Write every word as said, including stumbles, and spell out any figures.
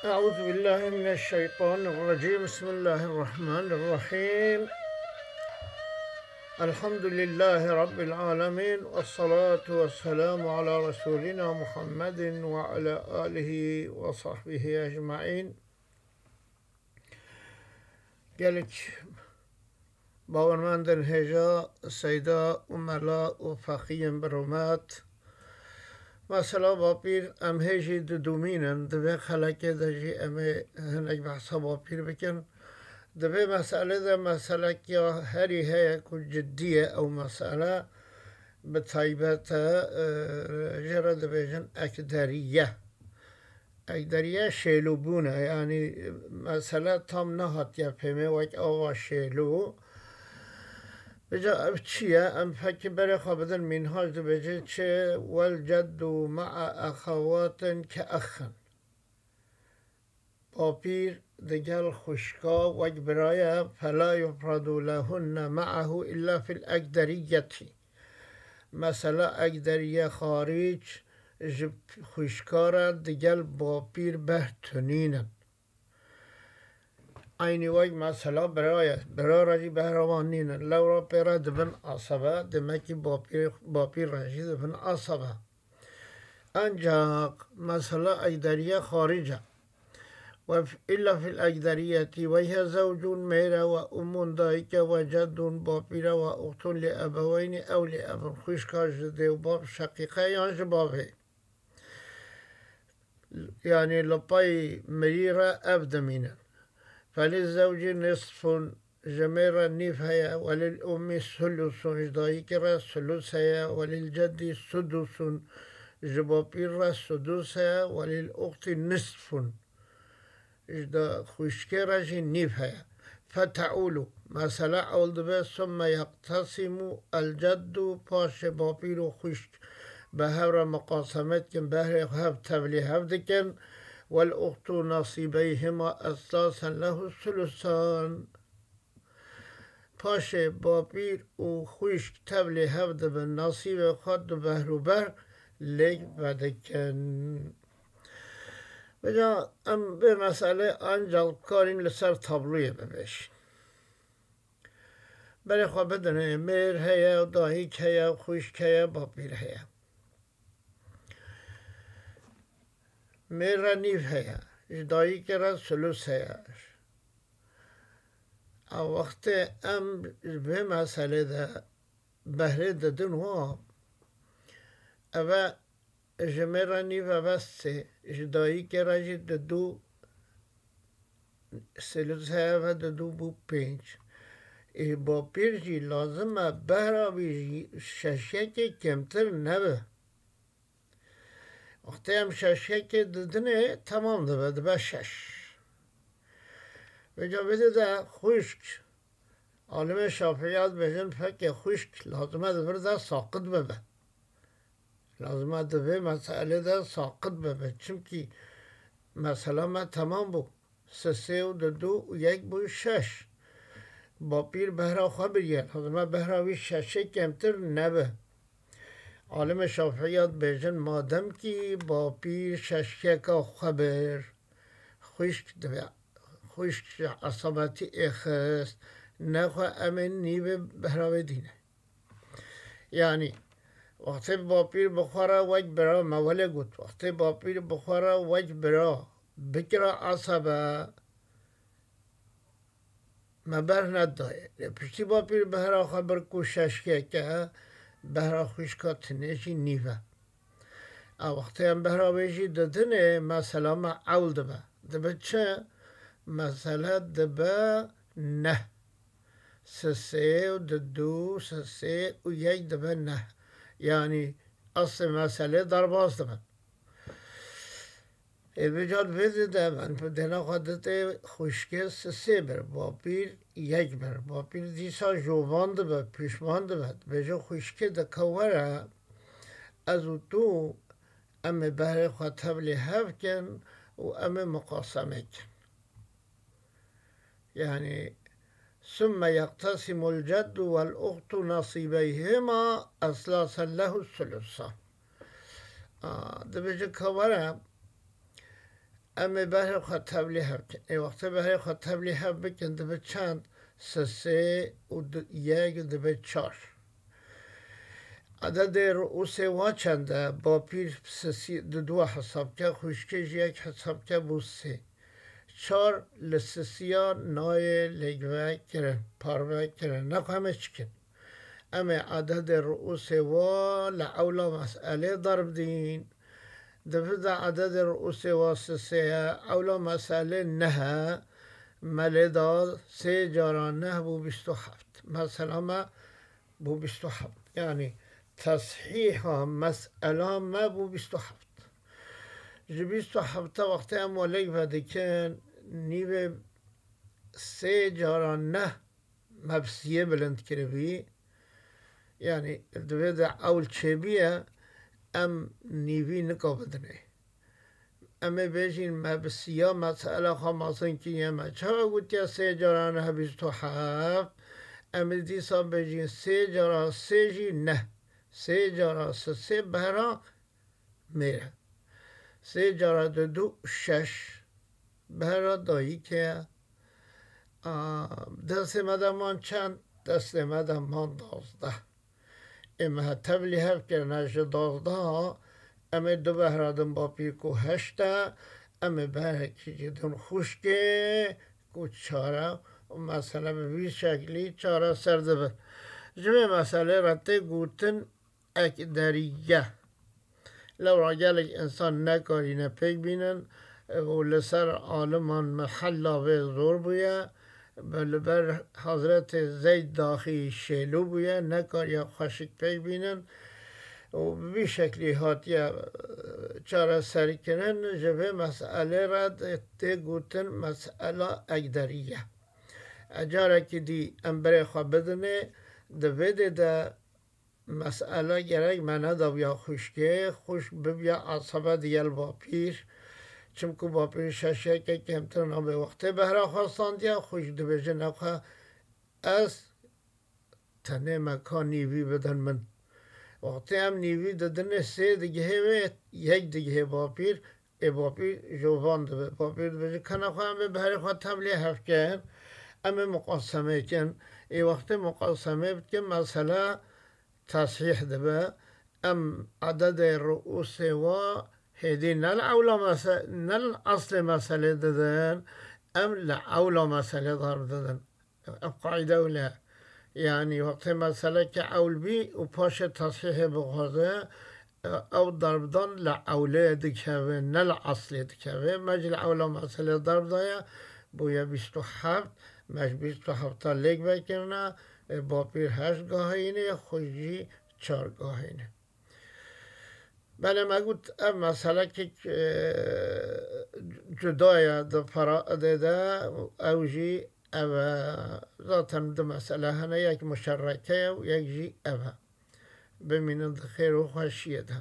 أعوذ بالله من الشيطان الرجيم. بسم الله الرحمن الرحيم. الحمد لله رب العالمين، والصلاة والسلام على رسولنا محمد وعلى آله وصحبه أجمعين. Gelek bawermendên hêja, seyda û mela û feqiyên bi rûmet. Mesela bapîr, em hê jî didûmînin, di vê xelekê de jî em ê hinek behsa bapîr bikin. Di vê meselê de meselek ya herî heye ku cidî ye ew mesele, bi taybet e, jê re dibêjin ekderiye. Ekderiye şêlûbûn e, yanî mesele tam nehatiye fêmê wek ava şêlû. Vêca ev çi ye? Em fekî berê xwe bidin, Mînhac dibêje çi? Wel ceddu ma'a exewatin ke exin. Bapîr digel xwişka wek bira ye, fela yufradu lehunne ma'ahu illa fil ekderiyeti. Mesela ekderiye xaric ji xwişka re digel bapîr behr tunîn in. Eynî wek mesela bira ye, bira re jî behra wan nînin. Lewra pê re dibin asebe, demekî bapîr, bapîr re jî dibin asebe. Ancak mesela ekderiye xaric e. Ve f-, illa fil ekderiyeti ve hiye zewcun, mêr e, ve ummun, dayik e, ve ceddun, bapîr e, ve uxtun li ebeweynî ew li ebin, xwişka ji dê û bab şeqîqe yan ji bavê. Yanî li pey mirî re ev dimînin. Felî zewcî nisfun, ji mêr re nîv heye, welil ummî sulusun, ji dayikê re sulus heye, welil ceddî sudusun, ji bapîr re sudus heye, welil uxtî nisfun, ji da xwişkê re jî nîv heye. Feteûlu, mesele ewl dibe, summe yeqtesimu el ceddu, paşê bapîr û xwişk bi hev re miqasemet dikin, behrê hev tevlî hev dikin, wel uxtu nasîbeyhima eslasen lehu sulusan. Paşê bapîr û xwişk tevlî hev dibin, nasîbê xwe du behr û behr lêk vedikin. Vêca em vê meselê ancak karîn li ser tabloyê bibêjin. Berê xwe bidinê, mêr heye, dayik heye, xwişk heye, bapîr heye. Mêr re nîv heye, ji dayikê re sulus heye. A wextê em ji vê meselê de behrê didin wa, eve ji mêr re nîv eve sê, ji dayikê re jî didu, sulus heye, eve didu bû pênc. Ê bapîr jî lazim e behra wî jî şeşyekê kêmtir nebe. Wextê em şeşyekê didinê, temam dibe, dibe şeş. Vêca vê de xwişk, alimê şafîya dibêjin, fekê xwişk lazim e di vir de saqit bibe. Lazim e di vê meselê de saqit bibe. Çimkî mesela me temam bû. Sisê û didu û yek bû şeş. Bapîr behra xwe biriye. Lazim e behra wî şeşê kêmtir nebe. Alimê şafîya dibêjin, madem kî bapîr şeşyeka xwe bir, xwişk dibe, xwişk ji esabetî êxist, nexwe em ê nîvê behra wê dîne. Yanî, wextê bapîr bi xwe re wek bira, me welê got, wextê bapîr bi xwe re wek bira bikira esebe, me ber nedayê. Lê piştî bapîr behra xwe bir ku şeşkek e, behra xwişka tinê jî nîv e. A wextê em behra wê jî didinê, mesela me ewl dibe. Dibe çi? Mesele dibe neh. Sisê û didu, sisê û yek dibe neh. Yanî eslê meselê derbas dibe. Ê vê car vê de em dêna xwe didê xwişkê sisê bir, bapîr yek bir. Bapîr dîsa jovan dibe, pişman dibe. Dibêje xwişkê de ke were, ez û tu em ê behrê xwe tevlî hev kin û em ê miqaseme kin. Yanî, summe yeqtesimul ceddu wel uxtu nasîbeyhima eslasen lehu sulusan. A, dibêje ke were, Em ê berê xwe tevlî hev bikin. Ê wextê berê xwe tevlî hev bikin, dibe çend? Sisê û du-, yek dibe çar. Ededê ruûsê wa çend e? Bapîr sisî, du dua hesab ke, xwişkê jî yek hesab ke, bû sê. Çar li sisiya nayê lêkve kirin, parve kirin. Nexwe em ê çi kin? Em ê ededê ruûsê wa li ewla meselê darb dîn. Di vir de ededê ruûsê wa sisê ye, ewla meselê neh e. Me lê da sê cara neh bû bîst û heft. Mesela me bû bîst û heft. Yanî teshîha mesela me bû bîst û heft. Ji bîst û heft wextê em wa lêk vedikin, nîvê sê cara neh me bi siyê bilind kiribî. Yanî di vê de ewl çêbûye, em nîvî nika bidinê. Em ê bêjin me bi siya mesela xwe mezin kiriye, me çawa gotiye sê cara neh bîst û heft? Em ê dîsa bêjin sê cara sê jî neh. Sê cara sê, sê behra mêr e. Sê cara du, du şeş, behra dayikê ye. A, destê me de man çend? Destê me de man duwazdeh. Ê me tevlî hev kirine ji duwazdeh, em ê du behra din bapîr ku heşt e, em ê berekî jî din xwişkê ku çar e, û mesele bi vî şeklî çareser dibe. Ji vê meselê re tê gotin ekderiye. Lewra gelek însan nekarîne pêk bînin û li ser aliman mihella vê zor bûye. Bi li ber Hezretê Zeyd daxî şêlû bûye, nekariye xweşik pêk bînin û bi vî şeklî hatiye, e, çareserkirin. Ji vê meselê re tê gotin mesela ekderiye. E, carekî dî em berê xwe bidinê, di vê dê de mesela gerek me nedabiya xwişkê, xwişk bibiya esebe digel bapîr. Çimku bapîr şeşeke kêmtir nabe. Wextê behra xwe standiya, xwişk dibêje nexwe, ez tenê me ka nîvî bidin min. Wextê em nîvî didinê, sê digihê wê, yek digihê bapîr, ê bapîr jovan dibe. Bapîr dibêje, kena xwe em ê berê xwe tevlê hev kin, em ê muqasemê kin. Ê wextê muqasemê bikin, mesela teshîh dibe. Em ededê ruûsê wa hêdî ne li ewla mese-, ne li eslê meselê didin, em li ewla meselê darb didin. Ev qaîde wile. Yanî wextê meseleke ewl bî û paşê teshîhê bixwaze, ew darbdan li ewlê dikeve, ne li eslê dikeve. Me jî li ewla meselê darb daye, bûye bîst û heft, me ji bîst û hefta lêk vekirine, e, bapîr heşt gahînê, xwe jî çar gahînê. Belê me got, ev meselekek, e, cuda ye di feraidê de, ew jî ev e. Zaten du mesele hene, yek muşerreke ye û yek jî ev e. Bimînin di xêr û xweşiyê de.